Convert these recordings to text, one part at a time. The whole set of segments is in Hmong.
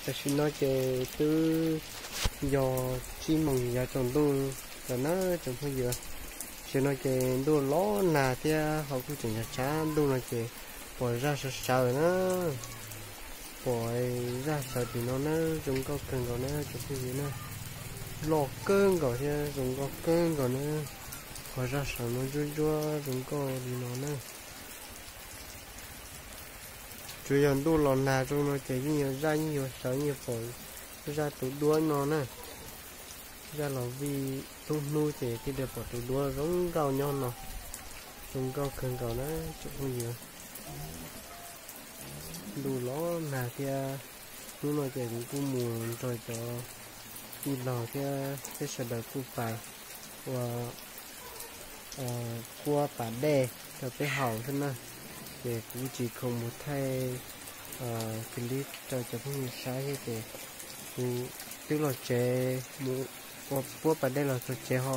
Tam sim no ces twb yog tsib moos yav tsaus ntuj lawm na tsoom phooj ywg. Tam sim no ces ntuj los nag thiab ho kuj tseem yog tshav ntuj no ces pom zaj sawv sawv na, pom zaj sawv tim no na, zoo nkauj kawg nkaus na tsoom phooj ywg na. Loj kawg nkaus thiab zoo nkauj kawg nkaus na. Ho zaj sawv no ntsuab ntsuab zoo nkauj li no na. Tsuas yog ntuj los nag zoo no ces yeej yuav zaj yeej yuav sawv yeej yuav pom zaj tus duab no na. Zaj los vij tub hnub ces thiaj li pom tus duab zoo nkauj nyob no. Zoo nkauj kawg nkaus na tsoom phooj ywg. Ntuj los nag thiab, hnub no ces kuv kuj mus nrog cov tij laug thiab peb sawv daws kuj pais ua kuab pas dej rau peb haus xwb na. Ces kuv tsis khoom mus thaij clip rau cov phooj ywg saib thiab ces kuv twb los tsev mus ua kuab pas dej los txog tsev ho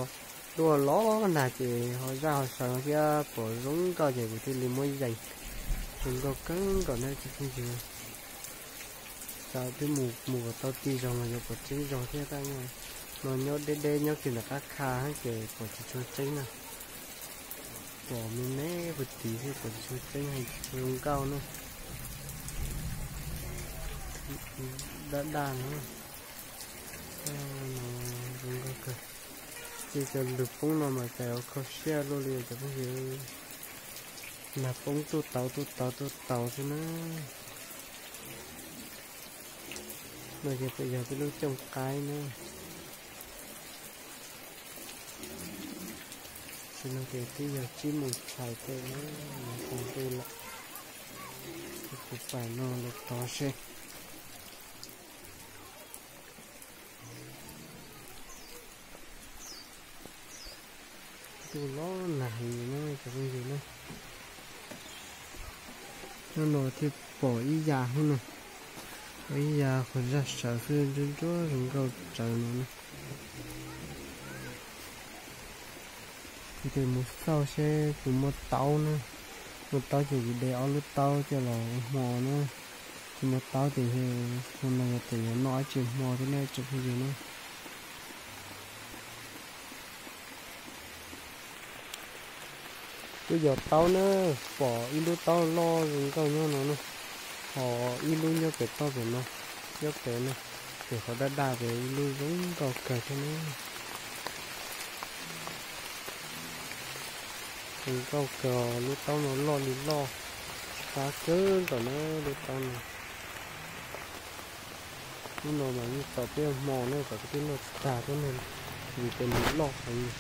ntuj los nag ces ho zaj ho sawv thiab pom zoo nkauj ces kuv thiaj li muab yees. Zoo nkauj kawg nkaus na cov phooj ywg. Xav twb mus mus kom tau tij zog los yuav pom tseeb zog thiab tab no nyob deb deb nyob kiag ntawm qab kha ces pom tsis tshua tseeb na. Pom me me puag tid xwb pom tsis tshua tseeb, tsis tshua zoo nkauj na. Daj daj no, zoo nkauj kawg. Ces cov lwg poob no mas cas yuav kho siab luaj li cov phooj ywg. Nag poob tuaj tauv tuaj tauv tuaj tauv xwb na. No ces puas yog peb lub cooj qaib na. Tam sim no ces twb yog tsib moos tshais tej na, nag tsaus ntuj lawm. Ces kuv pais no los tod seb. Ntuj los nag heev na cov phooj ywg na. Hnub no thiaj pom ib yam hub na, pom ib yam qhov zaj sawv xwb ntsuab ntsuab zoo nkauj tsawv no na. Kuv tes mus xauj seb kuv muaj taub na, muaj taub ces kuv de ob lub taub coj los ua hmo na. Tsis muaj taub ces hmo no yog tes yuav noj ib tse hmo thiab na tsoom phooj ywg na. Twb yog taub na, pom ib lub taub loj zoo nkauj nyob no na, ho ib lub nyob pem toj pem no, nyob pem na, pem qhov daj daj pem ib lub zoo nkauj kawg thiab na. Zoo nkauj kawg, lub taub no loj li loj, qab kawg nkaus na lub taub no. Lub no mas yeej txaus peb hmo na, kom peb twb noj tsis tag thiab ne, vim tias nws loj heev.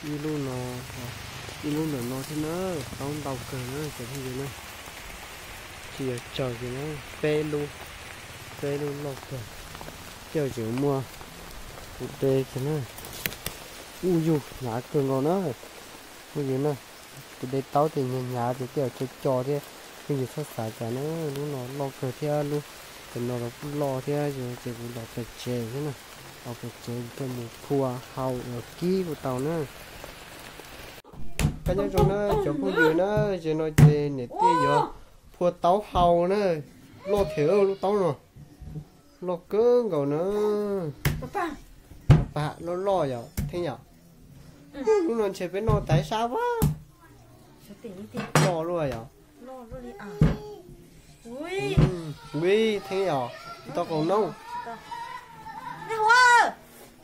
Ib lub no, ib lub ntawm no thiab na, taub ntau kawg na cov phooj ywg na. Tsis yog tsawg kiag na, peb lub, peb lub loj kawg, coj tseem muaj kuv de kiag na. Uj yug hnyav kawg nkaus na, phooj ywg na. Kuv de taub ces hnyav hnyav ces tej zaum co co thiab, phooj ywg txhob xav cas na. Lub no loj kawg thiab lub ntawm no los kuj loj thiab, ces kuv los pem tsev xwb na. Los pem tsev kuv thiaj mus phua hau los kib kuj tau na. Koj nyob zoo na cov phooj ywg na, zaum no ces niam tij yuav phua taub hau na. Loj thiab lub taub no, loj kawg nkaus na. Pam, loj loj yom, Theeb yom. Lub no ntshe peb noj tas sab vaj. Loj luaj yom. Ui, Theeb yom, tsis tau qoos noob.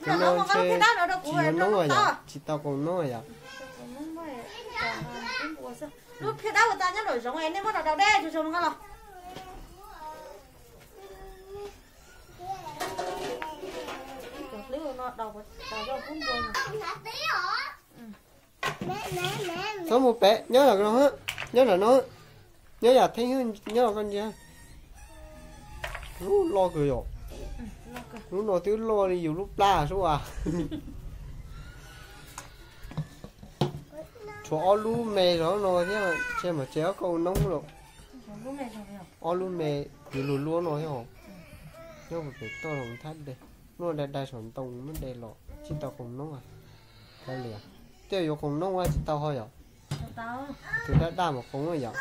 Cov no ntshe tsis yuav noob yom, tsis tau qoos noob yom. Lub phiab dab ua tas nyob nraum zoov, nej muab rau daus dej tsuag tsuag mus nqa los. Txhob mus pem, nyob no, nyob nram no, nyob yam Theeb, nyob koj ntsia. Lub loj kawg yom. Lub no twb loj li yus lub plab sub as. Tshuav ob lub me zog no thiab, ntshe mas tsev ob koj ua noob lawm. Ob lub me, yus lub luab no thiab os. Nyob pem toj los thab de, luaj dai dai saum ntoo muab de los tsis tau qoos noob. Kav liam, tej yuav qoos noob tsis tau ho yom. Tus daj daj mas qoos yom.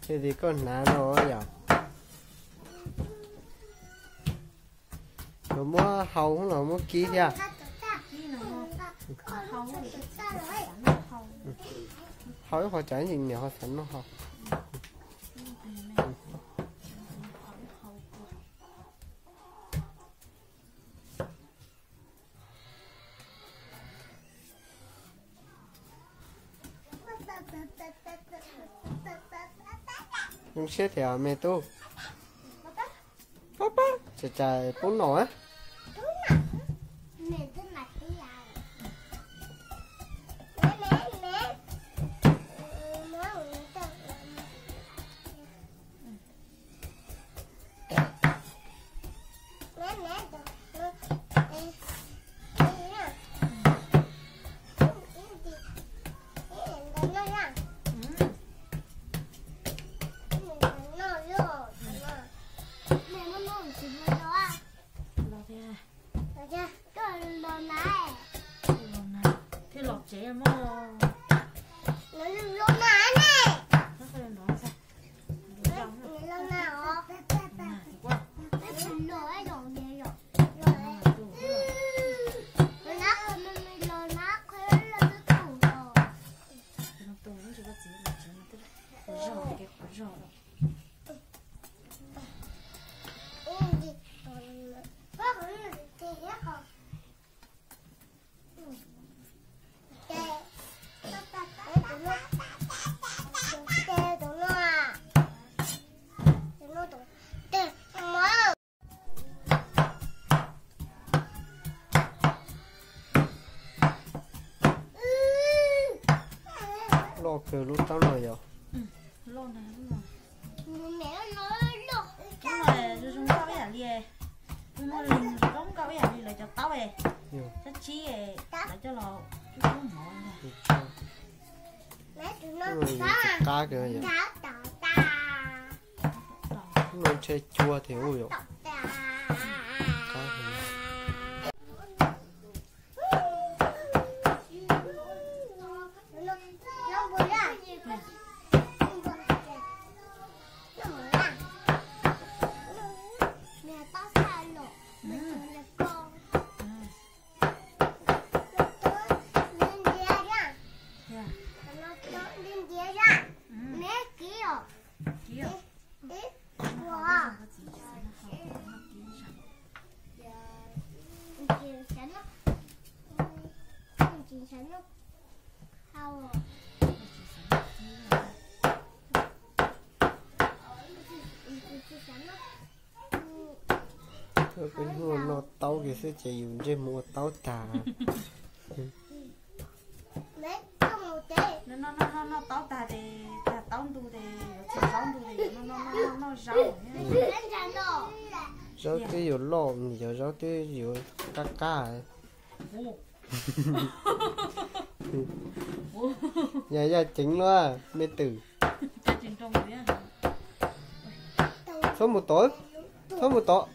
Ces koj hnav no yom. Los muab hau los muab kib thiab. Hau ib qho cas niam ho xav noj hau. Zoo siab tiag me tub. Pab pab, tsam tsam pub nom. Thiaj los tsev mog. Loj kawg lub taub no yom. Lub no zoo nkauj ib yam li, lub no zoo nkauj ib yam li lawv cov taub, tab sis lawv coj los cub cub mov. Qab kawg yom. Lub no ntshe cua tiag yom. Peb hnub noj taub kiag xwb ces yus ntsej muag ua taub tag. Noj taub tag ces tag taub ntu ces yuav txiv zaub ntu ces yuav noj zaub. Zaub twb yuav loj, yog zaub twb yuav qab qab. Yog yaj ceev luaj me twm. Txhob mus tod, txhob mus tod.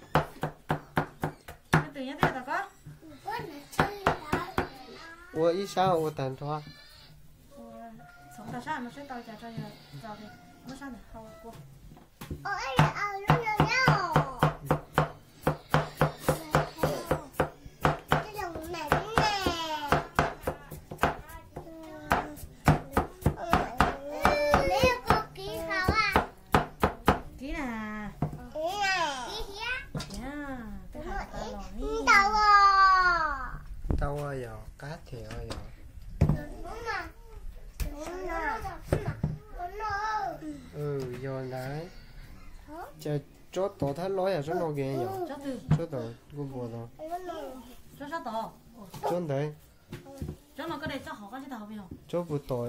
Ua ib sab ua tag nrho. Kib na. Ntau yog qab thiab yog. Yog ntawd. Cas tsob tod thab loj yog tsob no kiag yom? Tsob tod kuj npua tod. Tsob ntawd. Tsob puag tom.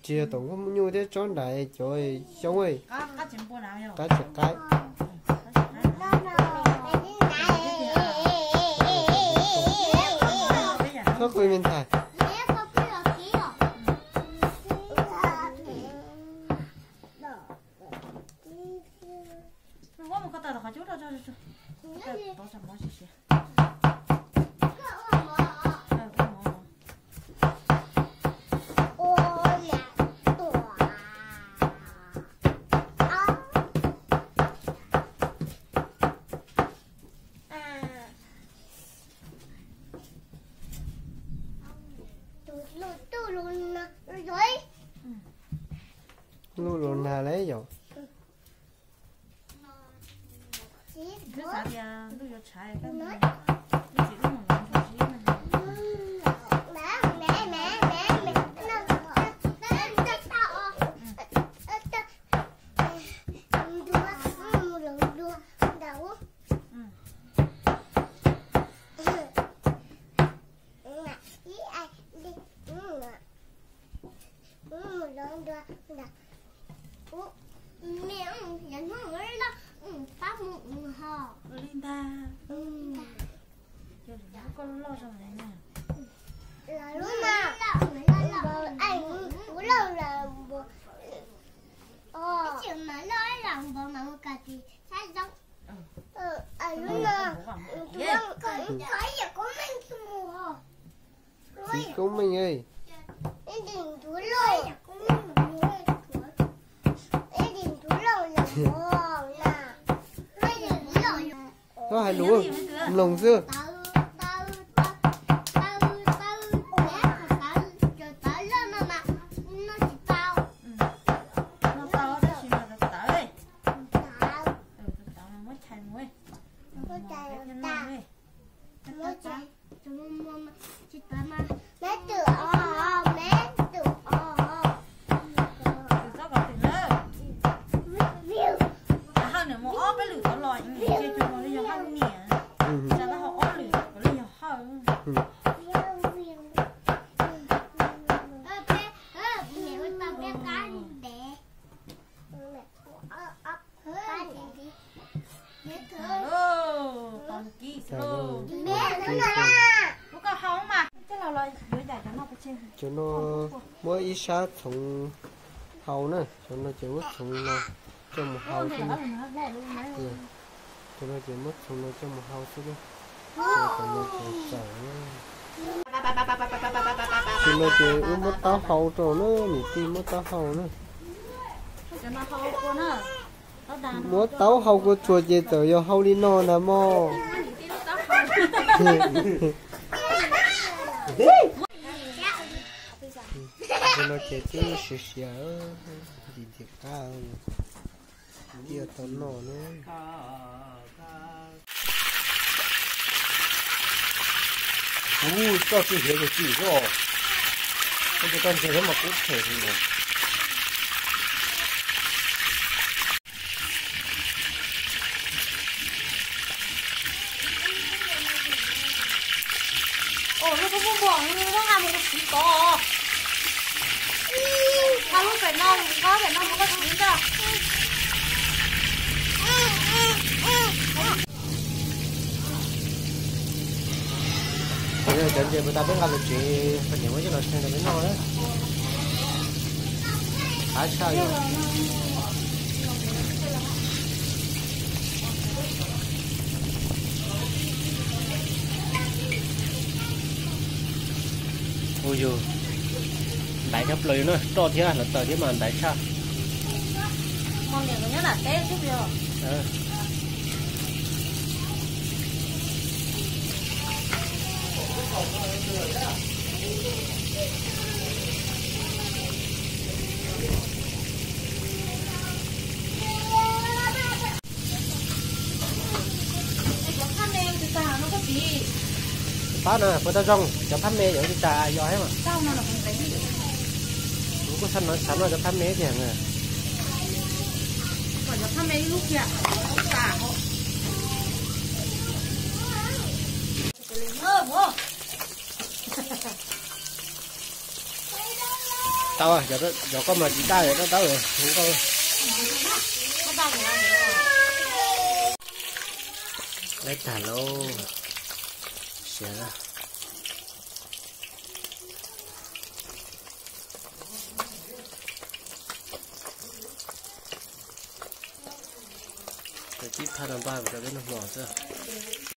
Tsis yog tom nkuaj nyuj thiab tsob nraim cov xyoob, qab tsis qaib. Txhob qw me ntxhais. Lub los nag lawm yom. Twb xav tias lub yuav tshaiv, lub txiv lub mus ntsuag zib na. Ua li ntag. Ces lwm lub koj loj zoo na. Lub no, lub no, lub no, lub no. Txiv Koob Meej, koj hais lus mloog xwb. Hawj niam mus ob peb lwm tod los, ces cuag li yog hawj niam, tsam no ho ob lwm kom li yog hawj. Cov no muab ib sab txhoov hau na, cov no ces muab txhoov no coj mus hau xwb na. Cov no ces muab txhoov no coj mus hau xwb na. Cov no ces txawm na. Cov no ces wb muab taub hau rau na, niam tij muab taub hau na. Muab taub hau kua txuas ces txawm yog hau li no ntag mog. Cov no ces twb siav siav, ntxim ntxim qab, twb yuav tau noj na. Kuv txoj kev hiav tus txiv os, koj tus toj ntses thiab mas kub phem li os. Lub kub npua npua, lub nqa mus siv tod. Qhov lub pem no, qhov pem no mus koj siv ntag. Cov ntses puas tas peb nqa los tsev, poj niam muab coj los tseg rau peb noj na. Qab tshaj li. Ua yus ntaiv tshaj plaws na, roj thiab hluav taws thiab mas ntaiv tshaj. Phab no puas tau zoo, cov phab me yuav li cas yog thiab mas. Kuv kuj xav no, xav noj cov phab me tiag na. Tau, cov koj mas tsis daj, tau tau. Laib tag lauj, siav lawm. Cov tib phab no npaj rau peb noj hmo xwb.